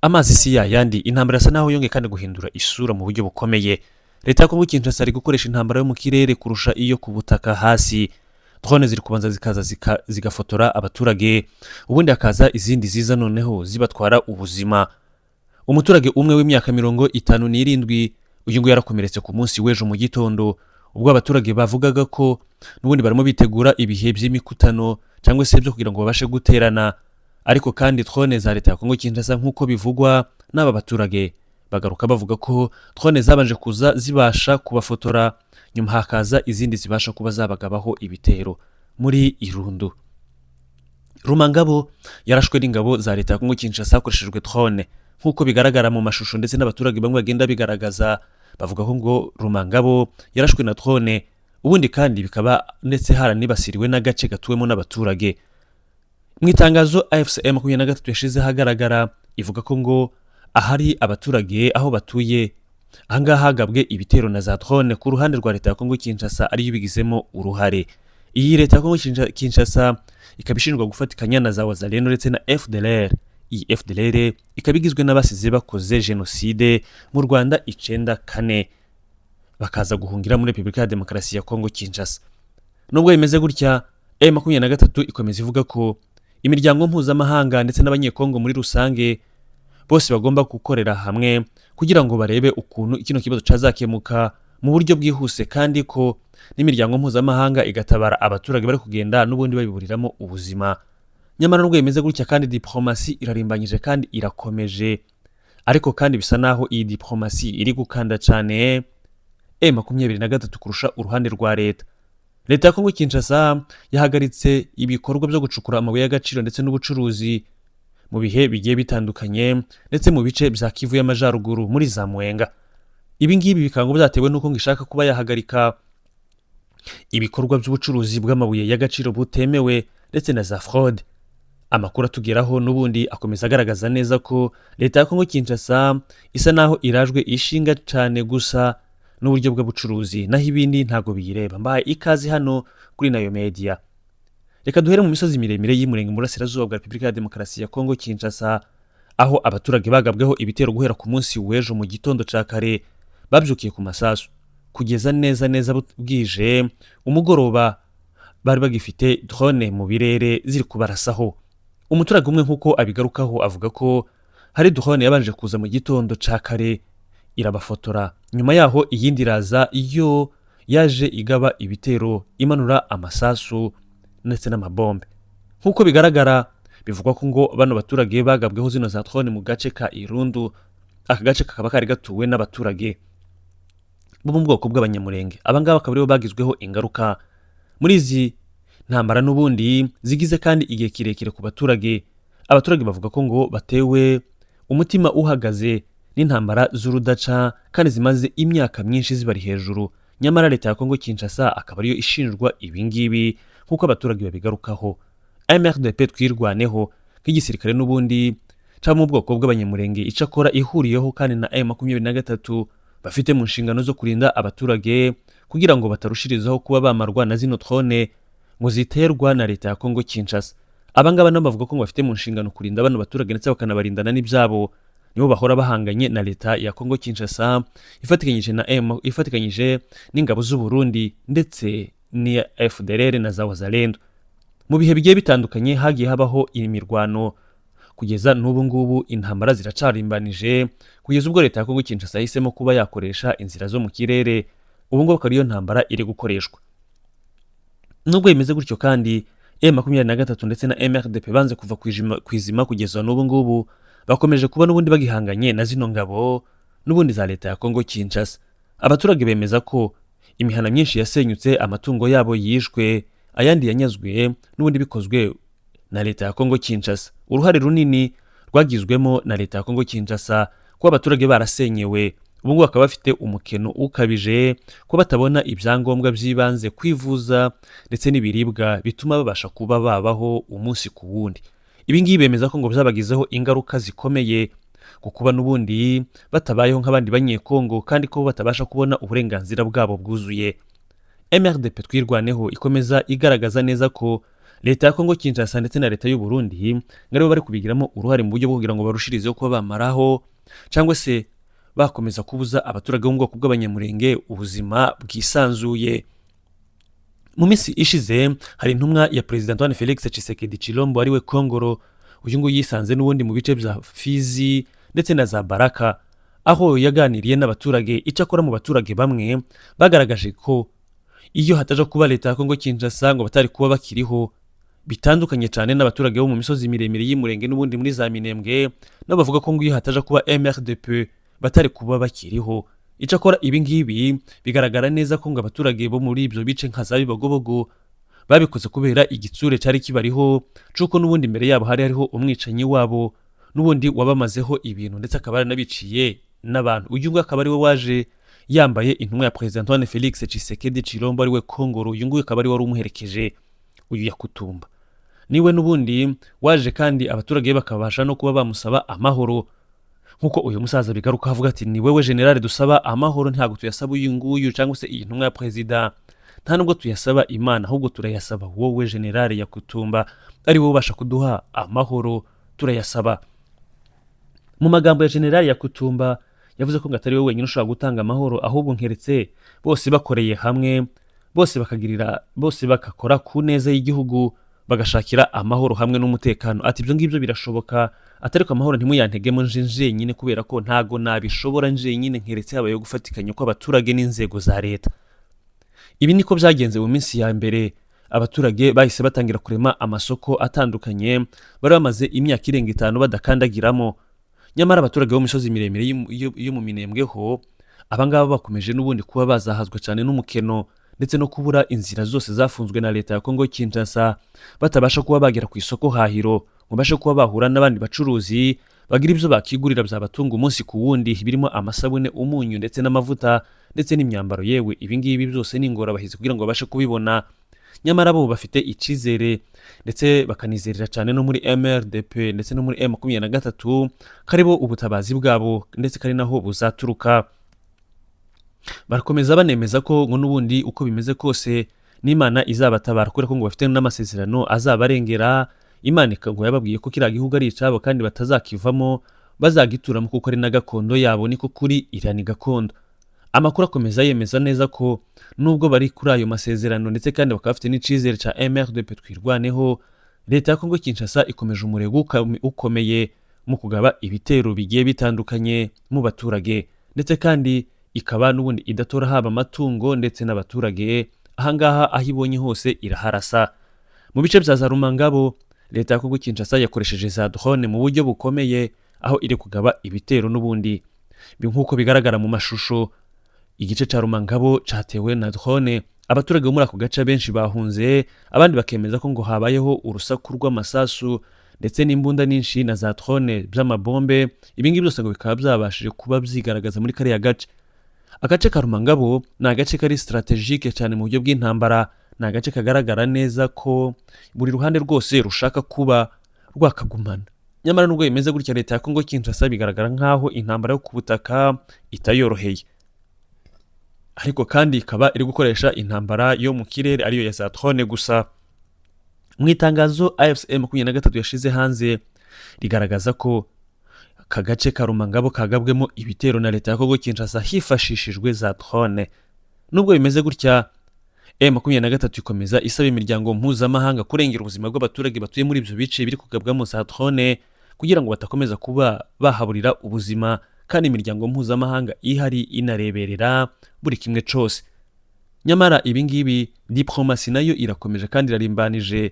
Amazi si yayandi. Intambara asa naho yongeye kandi guhindura isura mu buryo bukomeye. Leta ya Kongo Kinshasa iri gukoresha intambara yo mu kirere kurusha iyo ku butaka hasi. Drone ziri kubanza zikaza zigafotora abaturage, ubundi hakaza izindi ziza noneho zibatwara ubuzima. Umuturage umwe w'imyaka 57, uyu nguyu yarakomeretse ku munsi w'ejo mu gitondo, ubwo abaturage bavugaga ko n'ubundi barimo bitegura ibihe by'imikutano cyangwa se byo kugira ngo babashe guterana. Ariko kandi drone za leta ya Kongo Kinshasa, nk'uko bivugwa n'aba baturage, bagaruka bavuga ko drone zabanje kuza zibasha kubafotora, nyuma hakaza izindi zibasha kuba zabagabaho ibitero muri Irundu. Rumangabo yarashwe n'ingabo za leta ya Kongo Kinshasa hakoreshejwe drone, nk'uko bigaragara mu mashusho, ndetse n'abaturage bamwe bagenda bigaragaza bavuga ko ngo Rumangabo yarashwe na drone. Ubundi kandi bikaba ndetse haranibasiriwe n'agace gatuwemo n'abaturage. Mu itangazo AFC M23 yashize ahagaragara, ivuga ko ngo ahari abaturage aho batuye ahangaha hagabwe ibitero na za drone ku ruhande rwa leta ya Kongo Kinshasa, ariyo ibigizemo uruhare. Iyi leta ya Kongo Kinshasa ikaba ishinjwa gufatikanya na za Wazalendo ndetse na FDLR. Iyi FDLR ikaba igizwe n'abasize bakoze jenoside mu Rwanda 94, bakaza guhungira muri Repubulika ya Demokarasi ya Kongo Kinshasa. Nubwo bimeze gutya, M23 ikomeza ivuga ko imiryango mpuzamahanga ndetse n'Abanyekongo muri rusange bose bagomba gukorera hamwe kugira ngo barebe ukuntu kino kibazo cyazakemuka mu buryo bwihuse, kandi ko n'imiryango mpuzamahanga igatabara abaturage bari kugenda n'ubundi babiburiramo ubuzima. Nyamara nubwo bimeze gutya kandi, diplomasi irarimbanyije kandi irakomeje, ariko kandi bisa naho iyi diplomasi iri gukanda cyane M23 kurusha uruhande rwa leta. Leta ya Kongo Kinshasa yahagaritse ibikorwa byo gucukura amabuye y'agaciro ndetse n'ubucuruzi mu bihe bigiye bitandukanye, ndetse mu bice bya Kivu y'Amajyaruguru muri za Mwenga. Ibi ngibi bikaba ngo byatewe n'uko ngo ishaka kuba yahagarika ibikorwa by'ubucuruzi bw'amabuye y'agaciro butemewe ndetse na za fraude. Amakuru atugeraho n'ubundi akomeza agaragaza neza ko leta ya Kongo Kinshasa isa naho irajwe ishinga cyane gusa n'uburyo bw'ubucuruzi, naho ibindi ntabwo biyireba. Mbahaye ikaze hano kuri Nayo Media. Reka duhere mu misozi miremire y'Imurenge mu burasirazuba bwa Repubulika ya Demokarasi ya Kongo Kinshasa, aho abaturage bagabweho ibitero guhera ku munsi w'ejo mu gitondo cya kare. Babyukiye ku masasu kugeza neza neza bwije umugoroba, bari bagifite drone mu birere ziri kubarasaho. Umuturage umwe, nk'uko abigarukaho, avuga ko hari drone yabanje kuza mu gitondo cya kare irabafotora, nyuma yaho iyindi iraza, iyo yaje igaba ibitero imanura amasasu ndetse n'amabombe. Nk'uko bigaragara, bivugwa ko ngo bano baturage bagabweho zino za drone mu gace ka Irundu. Aka gace kakaba kari gatuwe n'abaturage bo mu bwoko bw'Abanyamurenge. Aba ngaba akaba aribo bagizweho ingaruka muri izi ntambara n'ubundi zigize kandi igihe kirekire ku baturage. Abaturage bavuga ko ngo batewe umutima uhagaze n'intambara z'urudaca kandi zimaze imyaka myinshi zibari hejuru. Nyamara leta ya Kongo Kinshasa akaba ariyo ishinjwa ibi ngibi, nk'uko abaturage babigarukaho. MRDP Twirwaneho, nk'igisirikare n'ubundi ca mu bwoko bw'Abanyamurenge, icakora ihuriyeho kandi na M23, bafite mu nshingano zo kurinda abaturage kugira ngo batarushirizaho kuba bamarwa na zino drone ngo ziterwa na leta ya Kongo Kinshasa. Aba ngaba nabo bavuga ko ngo bafite mu nshingano kurinda bano baturage ndetse bakanabarindana n'ibyabo. Nibo bahora bahanganye na leta ya Kongo Kinshasa ifatikanyije n'ingabo z'u Burundi ndetse n'iya FDLR na za Wazalendo. Mu bihe bigiye bitandukanye hagiye habaho imirwano, kugeza n'ubu ngubu intambara ziracarimbanije, kugeza ubwo leta ya Kongo Kinshasa yahisemo kuba yakoresha inzira zo mu kirere. Ubu ngubu akaba ariyo ntambara iri gukoreshwa. Nubwo bimeze gutyo kandi, M23 ndetse na MRDP banze kuva ku izima. Kugeza n'ubu ngubu bakomeje kuba n'ubundi bagihanganye na zino ngabo n'ubundi za leta ya Kongo Kinshasa. Abaturage bemeza ko imihana myinshi yasenyutse, amatungo yabo yishwe, ayandi yanyazwe, n'ubundi bikozwe na leta ya Kongo Kinshasa. Uruhare runini rwagizwemo na leta ya Kongo Kinshasa kuba abaturage barasenyewe, ubu ngubu bakaba bafite umukeno ukabije, ko batabona ibyangombwa by'ibanze, kwivuza ndetse n'ibiribwa bituma babasha kuba babaho umunsi ku wundi. Ibi ngibi bemeza ko ngo byabagizeho ingaruka zikomeye ku kuba n'ubundi batabayeho nk'abandi Banyekongo, kandi ko batabasha kubona uburenganzira bwabo bwuzuye. MRDP Twirwaneho ikomeza igaragaza neza ko leta ya Kongo Kinshasa Leta ya Kongo Kinshasa ndetse na leta y'u Burundi ngo aribo bari kubigiramo uruhare mu buryo bwo kugira ngo barushirizeho kuba bamaraho cyangwa se bakomeza kubuza abaturage bo mu bwoko bw'Abanyamurenge ubuzima bwisanzuye. Mu minsi ishize hari intumwa ya Perezida Antoine Felix Tshisekedi Chilombo, ariwe Kongoro. Uyu nguyu yisanze n'ubundi mu bice bya Fizi ndetse na za Baraka, aho yaganiriye n'abaturage. Icyakora mu baturage bamwe bagaragaje ko iyo hataja kuba leta ya Kongo Kinshasa ngo batari kuba bakiriho, bitandukanye cyane n'abaturage bo mu misozi miremire y'Imurenge n'ubundi muri za Minembwe, nabo bavuga ko ngo iyo hataja kuba MRDP batari kuba bakiriho. Icyakora ibi ngibi bigaragara neza ko ngo abaturage bo muri ibyo bice nka za Bibogobogo babikoze kubera igitsure cyari kibariho c'uko n'ubundi imbere yabo hari hariho umwicanyi wabo n'ubundi wabamazeho ibintu, ndetse akaba yaranabiciye n'abantu. Uyu nguyu akaba ari we waje yambaye intumwa ya Perezida Antoine Felix Tshisekedi Chilombo, ariwe Kongoro. Uyu nguyu akaba ari wari umuherekeje. Uyu Yakutumba niwe n'ubundi waje, kandi abaturage be bakabasha no kuba bamusaba amahoro, nk'uko uyu musaza bigaruka avuga ati: "Ni wewe generale dusaba amahoro, ntabwo tuyasaba uyu nguyu cyangwa se iyi ntumwa ya perezida, nta nubwo tuyasaba Imana, ahubwo turayasaba wowe generale Yakutumba, ari wowe ubasha kuduha amahoro, turayasaba." Mu magambo ya generale Yakutumba, yavuze ko ngo atari we wenyine ushobora gutanga amahoro, ahubwo nkeretse bose bakoreye hamwe, bose bakagirira bose, bagakora ku neza y'igihugu, bagashakira amahoro hamwe n'umutekano. Ati: "Ibyo ngibyo birashoboka, atari ko amahoro ntimuyantegemo nje njenyine, kubera ko ntago nabishobora njenyine, nkeretse habayeho gufatikanya kw'abaturage n'inzego za leta." Ibi niko byagenze. Mu minsi ya mbere abaturage bahise batangira kurema amasoko atandukanye bari bamaze imyaka irenga 5 badakandagiramo. Nyamara abaturage bo mu misozi miremire yo mu Minembwe ho, abangaba bakomeje n'ubundi kuba bazahazwa cyane n'umukeno ndetse no kubura inzira zose zafunzwe na leta ya Kongo Kinshasa, batabasha kuba bagera ku isoko hahiro ngo babashe kuba bahura n'abandi bacuruzi bagira ibyo bakigurira byabatunga umunsi ku wundi, birimo amasabune, umunyu ndetse n'amavuta ndetse n'imyambaro. Yewe, ibi ngibi byose ni ingorabahizi kugira ngo babashe kubibona. Nyamara bo bafite icyizere ndetse bakanizerera cyane no muri MRDP ndetse no muri M23 ko aribo ubutabazi bwabo ndetse ko ari naho buzaturuka. Barakomeza banemeza ko ngo n'ubundi uko bimeze kose n'Imana izabatabara, kubera ko ngo bafite n'amasezerano azabarengera. Imana ngo yababwiye ko kiriya gihugu ari icyabo kandi batazakivamo, bazagituramo kuko ari na gakondo yabo. Niko kuri, iriya ni gakondo. Amakuru akomeza yemeza neza ko nubwo bari kuri ayo masezerano ndetse kandi bakaba bafite n'icyizere cya MRDP Twirwaneho, leta ya Kongo Kinshasa ikomeje umurego ukomeye mu kugaba ibitero bigiye bitandukanye mu baturage, ndetse kandi ikaba n'ubundi idatora haba amatungo ndetse n'abaturage. Ahangaha aho ibonye hose iraharasa. Mu bice bya za Rumangabo, leta ya Kongo Kinshasa yakoresheje za drone mu buryo bukomeye, aho iri kugaba ibitero n'ubundi. Nk'uko bigaragara mu mashusho, igice cya Rumangabo cyatewe na drone. Abaturage bo muri ako gace benshi bahunze, abandi bakemeza ko ngo habayeho urusaku rw'amasasu ndetse n'imbunda nyinshi na za drone by'amabombe. Ibi ngibi byose ngo bikaba byabashije kuba byigaragaza muri kariya gace. Agace ka Rumangabo ni agace kari stratégique cyane mu buryo bw'intambara. Ni agace kagaragara neza ko buri ruhande rwose rushaka kuba rwakagumana. Nyamara nubwo bimeze gutya, leta ya Kongo Kinshasa bigaragara nk'aho intambara yo ku butaka itayoroheye, ariko kandi ikaba iri gukoresha intambara yo mu kirere, ariyo ya za drone gusa. Mu itangazo AFC M23 yashize hanze, rigaragaza ko aka gace ka Rumangabo kagabwemo ibitero na leta ya Kongo Kinshasa hifashishijwe za drone. Nubwo bimeze gutya, M23 ikomeza isaba imiryango mpuzamahanga kurengera ubuzima bw'abaturage batuye muri ibyo bice biri kugabwamo za drone, kugira ngo batakomeza kuba bahaburira ubuzima, kandi imiryango mpuzamahanga ihari inareberera buri kimwe cyose. Nyamara ibi ngibi, diplomasi nayo irakomeje kandi irarimbanije.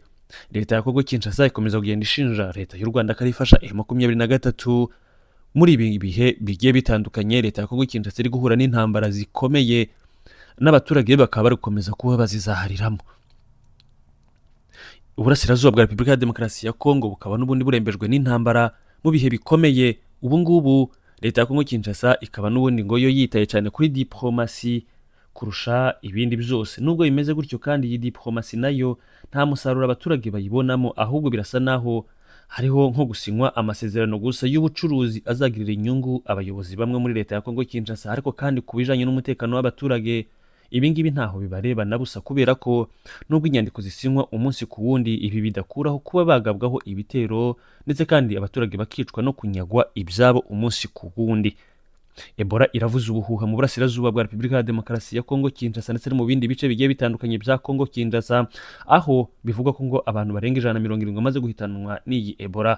Leta ya Kongo Kinshasa ikomeza kugenda ishinja leta y'u Rwanda ko ari ifasha M23. Muri ibi bihe bigiye bitandukanye leta ya Kongo Kinshasa iri guhura n'intambara zikomeye, n'abaturage bakaba bari gukomeza kuba bazizahariramo. Uburasirazuba bwa Repubulika ya Demokarasi ya Kongo bukaba n'ubundi burembejwe n'intambara mu bihe bikomeye. Ubu ngubu leta ya Kongo Kinshasa ikaba n'ubundi ngo yo yitaye cyane kuri diplomasi kurusha ibindi byose. Nubwo bimeze gutyo kandi, iyi diplomasi nayo nta musaruro abaturage bayibonamo, ahubwo birasa naho hariho nko gusinywa amasezerano gusa y'ubucuruzi azagirira inyungu abayobozi bamwe muri leta ya Kongo Kinshasa, ariko kandi ku bijanye n'umutekano w'abaturage. Ibi ngibi ntaho bibareba na busa, kubera ko nubwo inyandiko zisinywa umunsi ku wundi, ibi bidakuraho kuba bagabwaho ibitero, ndetse kandi abaturage bakicwa no kunyagwa ibyabo umunsi ku wundi. Ebola iravuza ubuhuha mu burasirazuba bwa Repubulika ya Demokarasi ya Kongo Kinshasa, ndetse no mu bindi bice bigiye bitandukanye bya Kongo Kinshasa, aho bivugwa ko ngo abantu barenga 170 bamaze guhitanwa n'iyi Ebola.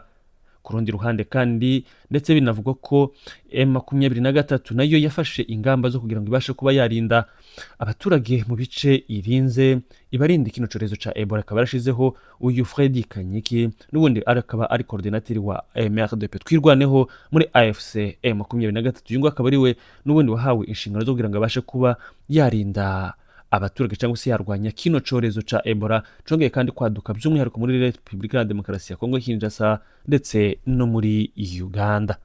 Ku rundi ruhande kandi, ndetse binavugwa ko M23 nayo yafashe ingamba zo kugira ngo ibashe kuba yarinda abaturage mu bice irinze, ibarinda kino cyorezo ca Ebola. Akaba yarashizeho uyu Freddy Kanyiki, n'ubundi akaba ari coordinateur wa MRDP Twirwaneho muri AFC M23. Uyu nguyu akaba ari we n'ubundi wahawe inshingano zo kugira ngo abashe kuba yarinda abaturage cyangwa se yarwanya kino cyorezo ca Ebola congeye kandi kwaduka, by'umwihariko muri Repubulika ya Demokarasi ya Kongo Kinshasa ndetse no muri Uganda.